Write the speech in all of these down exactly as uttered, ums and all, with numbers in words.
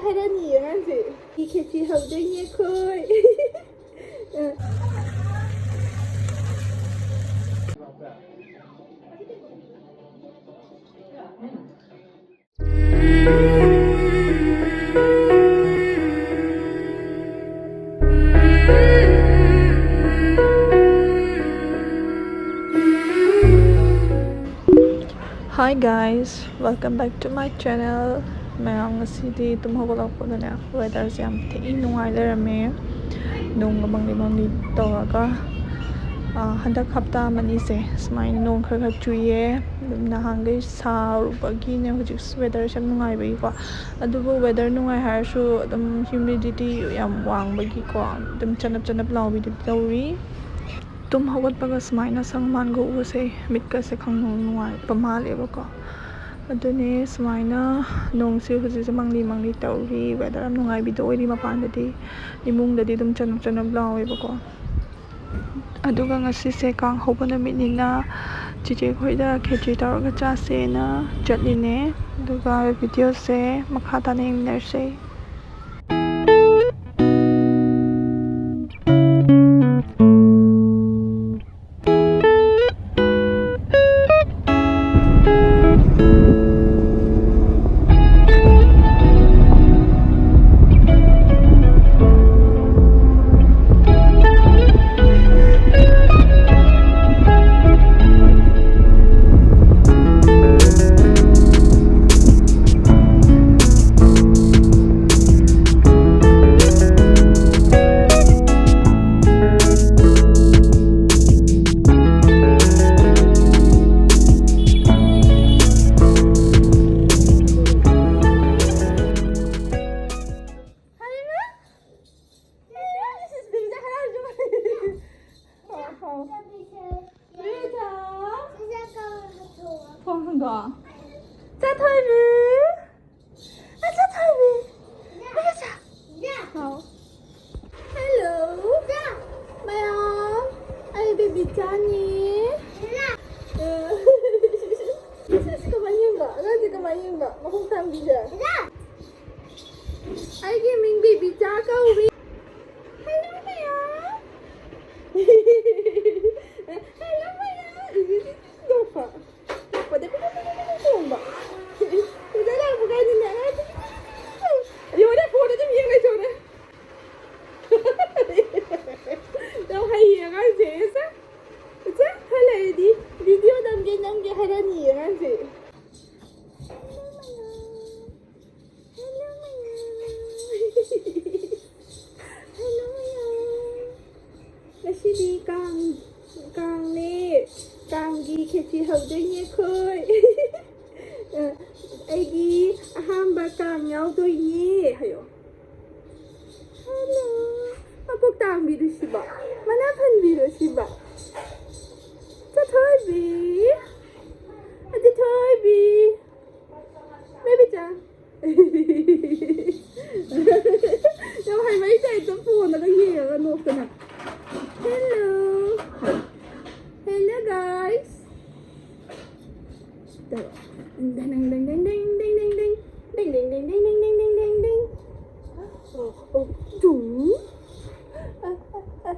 ꯍꯥꯏꯔꯅꯤ ꯑꯉꯥꯡꯁꯦ꯫ ꯈꯦꯆꯤ ꯍꯧꯗꯣꯏꯅꯦ ꯑꯩꯈꯣꯏ꯫ Hi guys, welcome back to my channel. ꯃꯌꯥꯝ, ꯉꯁꯤꯗꯤ ꯇꯨꯝ ꯍꯧꯒꯠꯂꯛꯄꯗꯅꯦ, weatherꯁꯦ ꯌꯥꯝ ꯊꯤ ꯅꯨꯡꯉꯥꯏ ꯂꯩꯔꯝꯃꯦ꯫ ꯅꯣꯡꯒ ꯃꯪꯂꯤ ꯃꯪꯂꯤ ꯇꯧꯔꯒ, ꯑꯥ, ꯍꯟꯗꯛ ꯍꯞꯇꯥ ꯑꯃꯅꯤꯁꯦ ꯁꯨꯃꯥꯏꯅ ꯅꯣꯡ ꯈꯔ ꯈꯔ ꯆꯨꯏꯌꯦ꯫ ꯑꯗꯨꯝ ꯅꯍꯥꯟꯈꯩ ꯁꯥꯔꯨꯕꯒꯤꯅꯦ, ꯍꯧꯖꯤꯛ weatherꯁꯦ ꯌꯥꯝ ꯅꯨꯡꯉꯥꯏꯕꯒꯤꯀꯣ꯫ ꯑꯗꯨꯕꯨ weather ꯅꯨꯡꯉꯥꯏ ꯍꯥꯏꯔꯁꯨ ꯑꯗꯨꯝ humidity ꯌꯥꯝ ꯋꯥꯡꯕꯒꯤꯀꯣ, ꯑꯗꯨꯝ ꯆꯅꯞ ꯆꯅꯞ ꯂꯥꯎꯕꯤꯗꯨ ꯇꯧꯔꯤ꯫ ꯇꯨꯝ ꯍꯧꯒꯠꯄꯒ ꯁꯨꯃꯥꯏꯅ ꯁꯪ ꯃꯥꯟꯒ ꯎꯕꯁꯦ ꯃꯤꯠꯀꯁꯦ ꯈꯪꯅꯨꯡ ꯅꯨꯡꯉꯥꯏꯕ ꯃꯥꯜꯂꯦꯕꯀꯣ꯫ ꯑꯗꯨꯅꯦ ꯁꯨꯃꯥꯏꯅ ꯅꯣꯡꯁꯦ ꯍꯧꯖꯤꯛꯁꯦ ꯃꯪꯂꯤ ꯃꯪꯂꯤ ꯇꯧꯔꯤ, weather ꯌꯥꯝ ꯅꯨꯡꯉꯥꯏꯕꯤꯗꯣ ꯑꯣꯏꯔꯤ ꯃꯄꯥꯟꯗꯗꯤ꯫ ꯏꯃꯨꯡꯗꯗꯤ ꯑꯗꯨꯝ ꯆꯅꯞ ꯆꯅꯞ ꯂꯥꯎꯋꯦꯕꯀꯣ꯫ ꯑꯗꯨꯒ ꯉꯁꯤꯁꯦ ꯀꯥꯡ ꯍꯧꯕ ꯅꯨꯃꯤꯠꯅꯤꯅ ꯆꯤꯆꯦ ꯈꯣꯏꯗ ꯈꯦꯆ꯭ꯔꯤ ꯇꯧꯔꯒ ꯆꯥꯁꯦꯅ ꯆꯠꯂꯤꯅꯦ꯫ ꯑꯗꯨꯒ videoꯁꯦ ꯃꯈꯥ ꯇꯥꯅ ꯌꯦꯡꯃꯤꯟꯅꯔꯁꯦ꯫ ꯊꯣꯡ ꯍꯥꯡꯗꯣꯛꯑꯣ꯫ ꯆꯥꯊꯣꯏꯕꯤ! ꯑ, ꯆꯥꯊꯣꯏꯕꯤ! ꯑ, ꯆꯥ! ꯍꯥꯎ꯫ Hello! ꯃꯌꯥꯝ! ꯑꯩ baby ꯆꯥꯅꯤ꯫ ꯑ, ꯁꯤ, ꯁꯤ ꯀꯃꯥꯏ ꯌꯦꯡꯕ? ꯑꯉꯥꯡꯁꯦ ꯀꯃꯥꯏ ꯌꯦꯡꯕ? ꯃꯈꯣꯡ ꯊꯥꯡꯕꯤꯁꯦ? ꯑꯩꯒꯤ ꯃꯤꯡ ꯕꯦꯕꯤꯆꯥ ꯀꯧꯏ꯫ Hello ꯃꯌꯥꯝ꯫ Hello ꯃꯌꯥꯝ꯫ ꯅꯣꯛꯄ꯫ ꯅꯣꯛꯄꯗ ꯄꯤꯗꯤ ꯄꯤꯗꯤ ꯄꯤꯗꯤ ꯆꯣꯡꯕ꯫ ꯁꯤꯗ ꯂꯥꯛꯄ ꯀꯥꯟꯗꯅꯦ ꯑꯉꯥꯡ ꯄꯤꯗꯤ ꯄꯤꯗꯤ ꯄꯤꯗꯤ ꯆꯣꯡ-, ꯌꯦꯡꯉꯨꯅꯦ, ꯐꯣꯟꯗ ꯑꯗꯨꯝ ꯌꯦꯡ ꯂꯩꯊꯣꯛꯑꯦ꯫ ꯌꯥꯝ ꯍꯩꯌꯦ ꯑꯉꯥꯡꯁꯦ꯫ ꯁꯦ, ꯁꯦ, ꯈꯔ ꯂꯩꯔꯗꯤ video ꯅꯝꯒꯦ, ꯅꯝꯒꯦ ꯍꯥꯏꯔꯛꯑꯅꯤꯌꯦ ꯑꯉꯥꯡꯁꯦ꯫ Hello ꯃꯌꯥꯝ꯫ Hello ꯃꯌꯥꯝ꯫ Hello ꯃꯌꯥꯝ꯫ ꯉꯁꯤꯗꯤ ꯀꯥꯡ, ꯀꯥꯡꯅꯦ꯫ ꯀꯥꯡꯒꯤ ꯈꯦꯆꯤ ꯍꯧꯗꯣꯏꯅꯦ ꯑꯩꯈꯣꯏ꯫ ꯑ, ꯑꯩꯒꯤ ꯑꯍꯥꯟꯕ ꯀꯥꯡ ꯌꯥꯎꯗꯣꯏꯅꯦ ꯍꯥꯏꯌꯣ꯫ Hello꯫ ꯃꯀꯣꯛ ꯇꯥꯡꯕꯤꯗꯨ ꯁꯤꯕꯣ? ꯃꯅꯥ ꯐꯟꯕꯤꯔꯣ ꯁꯤꯕꯣ? ꯆꯊꯣꯏꯕꯤ꯫ ꯑ, ꯆꯊꯣꯏꯕꯤ꯫ ꯕꯦꯕꯤꯆꯥ꯫ ꯌꯥꯝ ꯍꯩꯕꯩ type ꯇ ꯐꯣꯟꯗꯒ ꯌꯦꯡꯉꯒ ꯅꯣꯛꯇꯅ꯫ Hello꯫ Hello guys꯫ ꯗꯪ, ꯗꯪ, ꯗꯪ, ꯗꯪ, ꯗꯪ, ꯗꯪ, ꯗꯪ, ꯗꯪ꯫ ꯗꯪ, ꯗꯪ, ꯗꯪ, ꯗꯪ, ꯗꯪ, ꯗꯪ, ꯗꯪ, ꯗꯪ꯫ ꯑꯣ, ꯑꯣ, ꯖꯨꯝ꯫ ꯑ, ꯑ, ꯑ,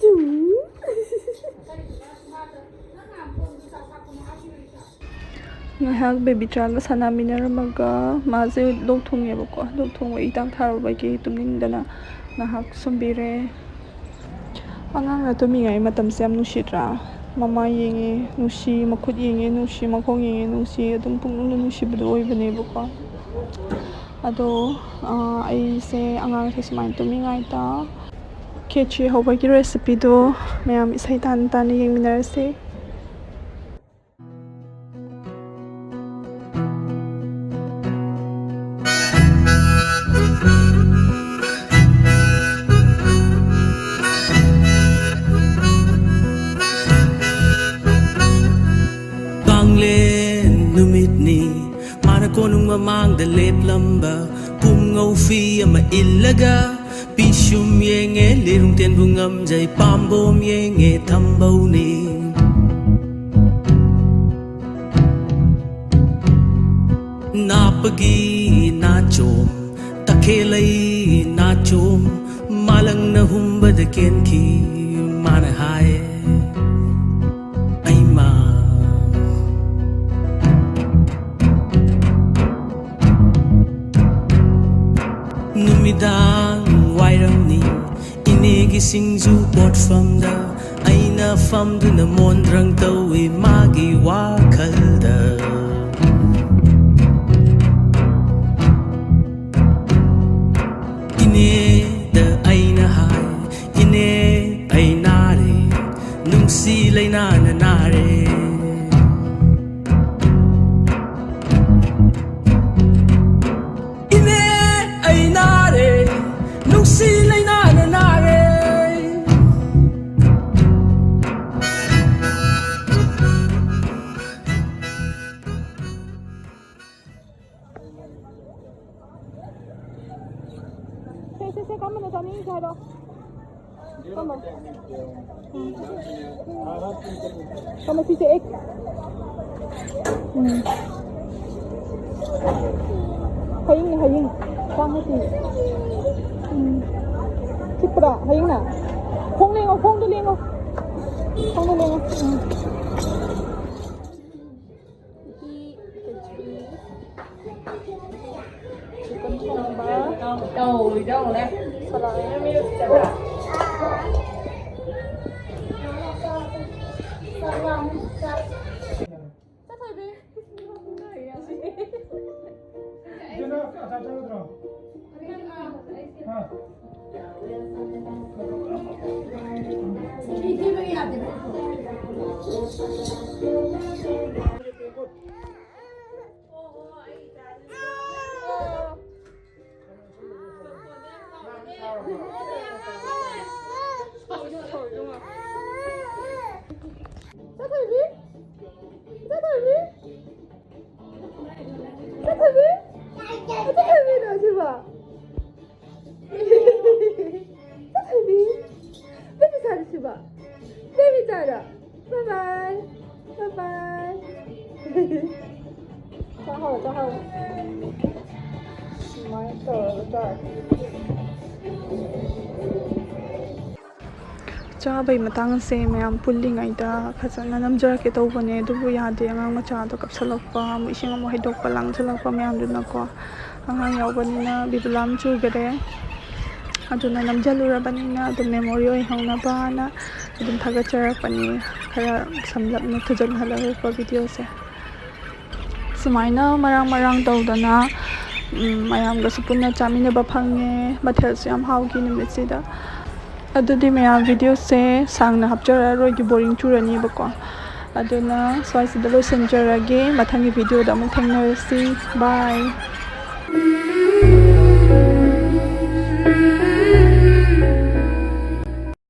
ꯖꯨꯝ꯫ ꯉꯥꯏꯍꯥꯛ ꯕꯦꯕꯤꯆꯥꯒ ꯁꯥꯟꯅꯃꯤꯟꯅꯔꯝꯃꯒ ꯃꯥꯁꯦ ꯂꯣꯛ ꯊꯨꯡꯉꯦꯕꯀꯣ꯫ ꯂꯣꯛ ꯊꯨꯡꯕ ꯍꯤꯗꯥꯛ ꯊꯥꯔꯨꯕꯒꯤ ꯇꯨꯝꯅꯤꯡꯗꯅ ꯉꯥꯏꯍꯥꯛ ꯁꯨꯝꯕꯤꯔꯦ꯫ ꯑꯉꯥꯡꯅ ꯇꯨꯝꯃꯤꯉꯩ ꯃꯇꯝꯁꯦ ꯌꯥꯝ ꯅꯨꯡꯁꯤꯗ꯭ꯔꯥ? ꯃꯃꯥ ꯌꯦꯡꯉꯦ ꯅꯨꯡꯁꯤ, ꯃꯈꯨꯠ ꯌꯦꯡꯉꯦ ꯅꯨꯡꯁꯤ, ꯃꯈꯣꯡ ꯌꯦꯡꯉꯦ ꯅꯨꯡꯁꯤ, ꯑꯗꯨꯝ ꯄꯨꯛꯅꯨꯡꯗ ꯅꯨꯡꯁꯤꯕꯗꯣ ꯑꯣꯏꯕꯅꯦꯕꯀꯣ꯫ ꯑꯗꯣ, ꯑ, ꯑꯩꯁꯦ ꯑꯉꯥꯡꯁꯦ ꯁꯨꯃꯥꯏꯅ ꯇꯨꯝꯃꯤꯉꯩꯗ ꯈꯦꯆꯤ ꯍꯧꯕꯒꯤ recipe ꯗꯣ ꯃꯌꯥꯝ ꯏꯁꯩ ꯇꯥꯅ ꯇꯥꯅ ꯌꯦꯡꯃꯤꯟꯅꯔꯁꯦ꯫ ꯀꯥꯡꯂꯦꯟ ꯅꯨꯃꯤꯠꯅꯤ, ꯃꯥꯅ ꯀꯣꯅꯨꯡ ꯃꯃꯥꯡꯗ ꯂꯦꯞꯂꯝꯕ, ꯄꯨꯝꯉꯧ ꯐꯤ ꯑꯃ ꯏꯜꯂꯒ, ꯄꯤꯁꯨꯝ ꯌꯦꯡꯉꯦ, ꯂꯤꯔꯨꯡ ꯇꯦꯟꯕꯨ ꯉꯝꯖꯩ, ꯄꯥꯝꯕꯣꯝ ꯌꯦꯡꯉꯦ, ꯊꯝꯕꯧꯅꯤ꯫ ꯅꯥꯞꯄꯒꯤ ꯅꯥꯆꯣꯝ, ꯇꯈꯦꯜꯂꯩ ꯁꯣꯝꯗ ꯑꯩꯅ ꯐꯝꯗꯨꯅ ꯃꯣꯟꯗ꯭ꯔꯪ ꯇꯧꯏ ꯃꯥꯒꯤ ꯋꯥꯈꯜꯗ꯫ ꯏꯅꯦꯗ ꯑꯩꯅ ꯍꯥꯏ, "ꯏꯅꯦ, ꯑꯩ ꯅꯥꯔꯦ, ꯅꯨꯡꯁꯤ ꯂꯩꯅꯥꯅ ꯅꯥꯔꯦ꯫ ꯏꯅꯦ, ꯑꯩ ꯅꯥꯔꯦ, ꯅꯨꯡꯁꯤ ꯂꯩꯅꯥꯅ ꯅꯥꯔꯦ"꯫ ꯁꯦ, ꯁꯦ, ꯁꯦ, ꯀꯔꯝꯕꯅꯣ ꯆꯥꯅꯤꯡꯉꯤꯁꯦ ꯍꯥꯏꯔꯣ꯫ ꯀꯔꯝꯕ? ꯎꯝ꯫ ꯀꯔꯝꯕ ꯁꯤꯁꯦ ꯑꯦꯛ-, ꯎꯝ꯫ ꯍꯌꯤꯡꯅꯦ, ꯍꯌꯤꯡ꯫ ꯆꯥꯝꯃ ꯄꯤ꯫ ꯎꯝ꯫ ꯆꯤꯛꯄ꯭ꯔꯥ? ꯍꯌꯤꯡꯅ? ꯈꯣꯡ ꯂꯦꯡꯉꯣ, ꯈꯣꯡꯗꯣ ꯂꯦꯡꯉꯣ꯫ ꯈꯣꯡꯗꯣ ꯂꯦꯡꯉꯣ꯫ ꯎꯝ꯫ ꯎꯇꯤ, ꯈꯦꯆ꯭ꯔꯤ, ꯆꯤꯛꯀꯟ ꯊꯣꯡꯕ, ꯁꯂꯥꯗ꯫ ꯆꯠꯊꯣꯏꯕꯤ꯫ ꯆꯠꯊꯣꯏꯕꯤ? ꯆꯠꯊꯣꯏꯕꯤ? ꯆꯠꯊꯣꯏꯕꯤ? ꯆꯠꯊꯣꯏꯕꯤꯔꯣ ꯁꯤꯕꯣ? ꯆꯠꯊꯣꯏꯕꯤ? ꯅꯪ ꯃꯆꯥꯅꯤ ꯁꯤꯕꯣ? ꯅꯪ ꯃꯆꯥꯔꯣ? Bye bye. Bye bye. ꯆꯥꯍꯧꯔꯣ, ꯆꯥꯍꯧꯔꯣ꯫ ꯁꯨꯃꯥꯏꯅ ꯇꯧꯔꯒ ꯆꯥꯔꯦ꯫ ꯆꯥꯕꯩ ꯃꯇꯥꯡꯁꯦ ꯃꯌꯥꯝ ꯄꯨꯜꯂꯤꯉꯩꯗ ꯐꯖꯅ ꯅꯝꯖꯔꯛꯀꯦ ꯇꯧꯕꯅꯦ, ꯑꯗꯨꯕꯨ ꯌꯥꯗꯦ꯫ ꯑꯉꯥꯡ ꯃꯆꯥꯗꯣ ꯀꯞꯁꯜꯂꯛꯄ, ꯑꯃꯨꯛ ꯏꯁꯤꯡ ꯑꯃꯨꯛ ꯍꯩꯗꯣꯛꯄ, ꯂꯥꯡꯁꯜꯂꯛꯄ ꯃꯌꯥꯝꯗꯨꯅꯀꯣ꯫ ꯑꯉꯥꯡ ꯌꯥꯎꯕꯅꯤꯅ ꯕꯤꯕꯨꯂꯥ ꯑꯃ ꯆꯨꯈꯔꯦ꯫ ꯑꯗꯨꯅ ꯅꯝꯁꯤꯜꯂꯨꯔꯕꯅꯤꯅ ꯑꯗꯨꯝ memory ꯑꯣꯏꯍꯧꯅꯕꯅ ꯑꯗꯨꯝ ꯊꯥꯒꯠꯆꯔꯛꯄꯅꯤ꯫ ꯈꯔ ꯁꯝꯂꯞꯅ ꯊꯨꯖꯟꯍꯜꯂꯒꯀꯣ videoꯁꯦ꯫ ꯁꯨꯃꯥꯏꯅ ꯃꯔꯥꯡ ꯃꯔꯥꯡ ꯇꯧꯗꯅ, ꯎꯝ, ꯃꯌꯥꯝꯒꯁꯨ ꯄꯨꯟꯅ ꯆꯥꯃꯤꯟꯅꯕ ꯐꯪꯉꯦ꯫ ꯃꯊꯦꯜꯁꯨ ꯌꯥꯝ ꯍꯥꯎꯈꯤ ꯅꯨꯃꯤꯠꯁꯤꯗ꯫ ꯑꯗꯨꯗꯤ ꯃꯌꯥꯝ videoꯁꯦ ꯁꯥꯡꯅ ꯍꯥꯞꯆꯔꯛꯑꯔꯣꯏꯒꯦ, boring ꯆꯨꯔꯅꯤꯕꯀꯣ꯫ ꯑꯗꯨꯅ ꯁ꯭ꯋꯥꯏꯁꯤꯗ ꯂꯣꯏꯁꯤꯟꯖꯔꯒꯦ꯫ ꯃꯊꯪꯒꯤ videoꯗ ꯑꯃꯨꯛ ꯊꯦꯡꯅꯔꯁꯤ꯫ Bye꯫